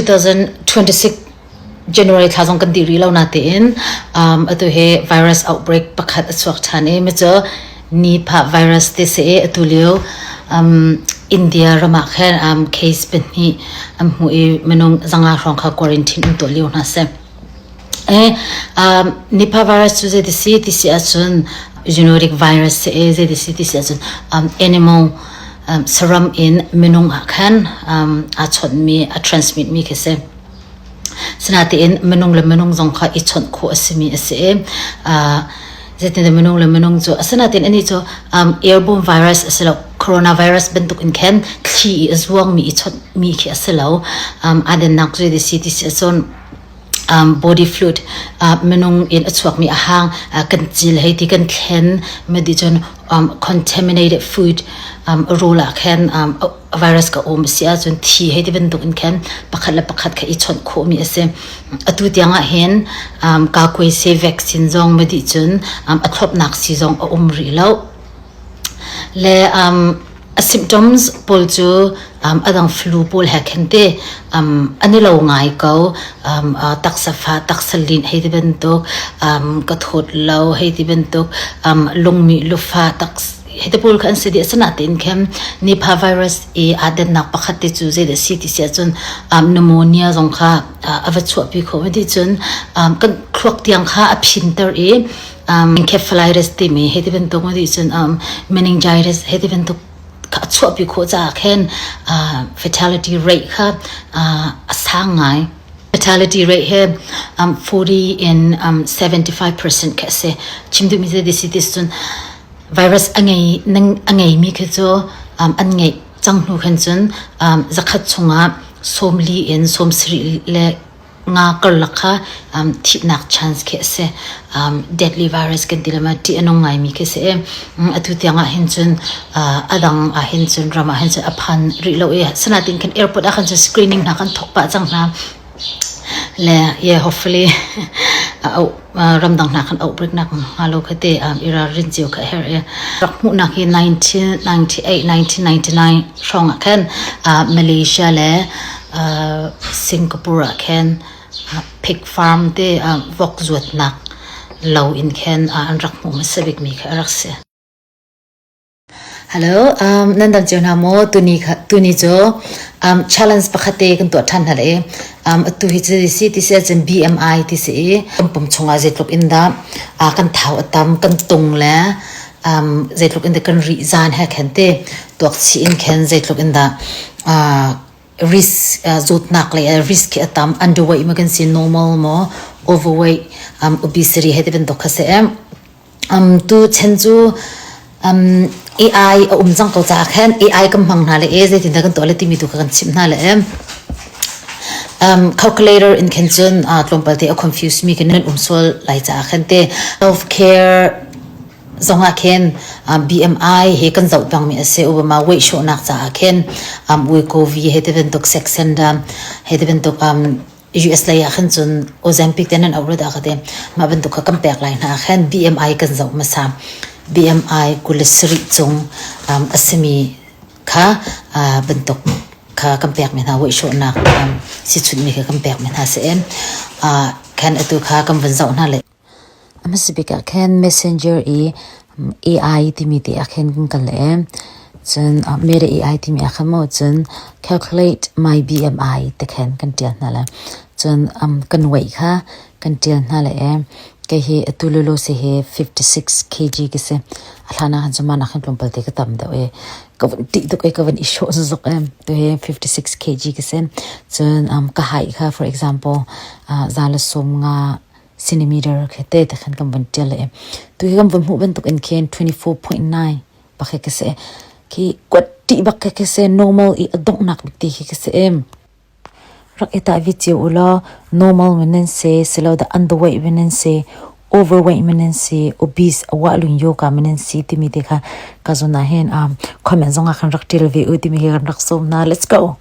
2026 January thla zong kan dih rih lo natein atu hi virus outbreak pakhat a chuak ṭhan i micu Nipah virus ti si i atu lio India ram ah khan case pahnih an hmuh i minung zanga hrawng kha quarantine an tuah lio hna si. Nipah virus cu zeiti si ti si ahcun zoonotic virus si i zeiti si ti si ahcun animal saram in minung ah khan aa chawnhmi a transmit mi khi si. Sinain minung le minung zong kha i chawnh khawh a simi a si i zeitindah minung le minung cu asinain anih cu airborne virus a si lo coronavirus bantuk in khan thli i a zuangmi i chawnhmi khi a si lo. Aa dannak cu zei si ti si ahcun body fluid minung in a chuakmi a hang kan cil hei ti kan thlen mi ti cun contaminated food rawl ah khan virus ka um si ahcun thi hei ti bantuk in khan pakhat le pakhat kha i chawnh khawhmi a si. Atu tiang ah hin kakuaise vaccine zong ma dih cun a thlopnak sii zong a um rih lo. Le a symptoms pawl cu a dang flu pawl he khin te an i lo ngai ko. Taksa fa, taksa linh hei ti bantuk, ka thawt lo hei ti bantuk, lungmih lufa taksa Hi te pawl kha an si dih. Asinain khin Nipah virus i aa dennak pakhat te cu zeidah a si ti si ahcun pneumonia zong kha a va chuahpi khawh. Ti cun kan thluak tiang kha a phinter i encephalitis timi hei ti bantuk ti cun meningitis hei ti bantuk kha a chuahpi khawh caah khin fatality rate kha a sang ngai. Fatality rate hi 40 in 75% kha a si. Chim duhmi cu this is cun Virus a ngei a ngeimi khi cu an ngeih cang hnu khan cun zakhat chungah 40 in 75 le nga karlak kha thihnak chance khi a si. Deadly virus kan ti le ma ṭih a nung ngaimi khi a si i atu tiang ah hin cun a dang ah hin cun ram ah hin cun a phan rih lo i sinain khan airport ah khan cun screening hna kan thawk pah cang hna. Le yeah hopefully ramdang hna khan outbreak nak hnga lo kha te i ralrin cio kha a herh i rak hmuhnak hi 1998 1999 hrawng ah khan Malaysia le Singapore ah khan pig farm te vok zuatnak lo in khan an rak hmuh hmasa bikmi kha a rak si. Hello, nan dam cio hna maw? Tuni kha tuni cu challenge pakhat te kan tuah ṭhan hna le atu hi cu si ti si ahcun BMI ti si i kan pum chungah zeitluk in dah kan thau a tam, kan tung le zeitluk in dah kan rih zan he khan te tuak chih in khan zeitluk in dah risk zawtnak lei risk hi a tam underweight ma kan si normal maw overweight obesity he ti bantuk kha si Tu chan cu AI a um cang ko caah khan AI kan hmang hna le e zeitindah kan tuah le timi tu kha kan chimh hna le calculator in khan cun tlawmpal te a confuse mi khin nan um sual lai caah khan te healthcare zong ah khin BMI he kan zoh peng mi a si Obama weight shawhnak caah khin Wegovy he ti bantuk sex syndrome he ti bantuk US lei ah khan cun Ozempic te nan auh rua dah ka ti. Mah bantuk kha kan pek lai hna ah khan BMI kan zoh hmasa. BMI 27 cung a simi kha bantuk kha kan pekmi hna weihsawhnak sichunhmi kha kan pekmi hna si i khan atu kha kan van zoh hna le A hmasa bik ah khin messenger i AI timi te ah khin kan kal i cun Meta AI timi ah khan maw cun calculate my BMI ti khin kan ṭial hna lai. Cun kan weight kha kan ṭial hna lai i kei hi atu lawlaw si hi 56 kg ka si. A hlan ah khan cun mah nakin tlawmpal te ka tam deuh i ka vun ṭih tuk i ka vun i hrawh zuk i tuhi 56 kg ka si. Cun ka height kha for example za le sawm nga centimeter khi te te khan kan vun ṭial i tu hi kan vun hmuh bantuk in khin 24.9 bak khi ka si khi kuat ṭih bak khi ka si normal i a donghnak bik ti khi ka si rak i tah vi cio u law normal men nan si silo dah underweight men nan si overweight men nan si obese a wah lun yoga men nan si timi te kha ka zun ah hin comment zong ah khan rak ṭial ve u timi hi kan rak sawm hna let's go.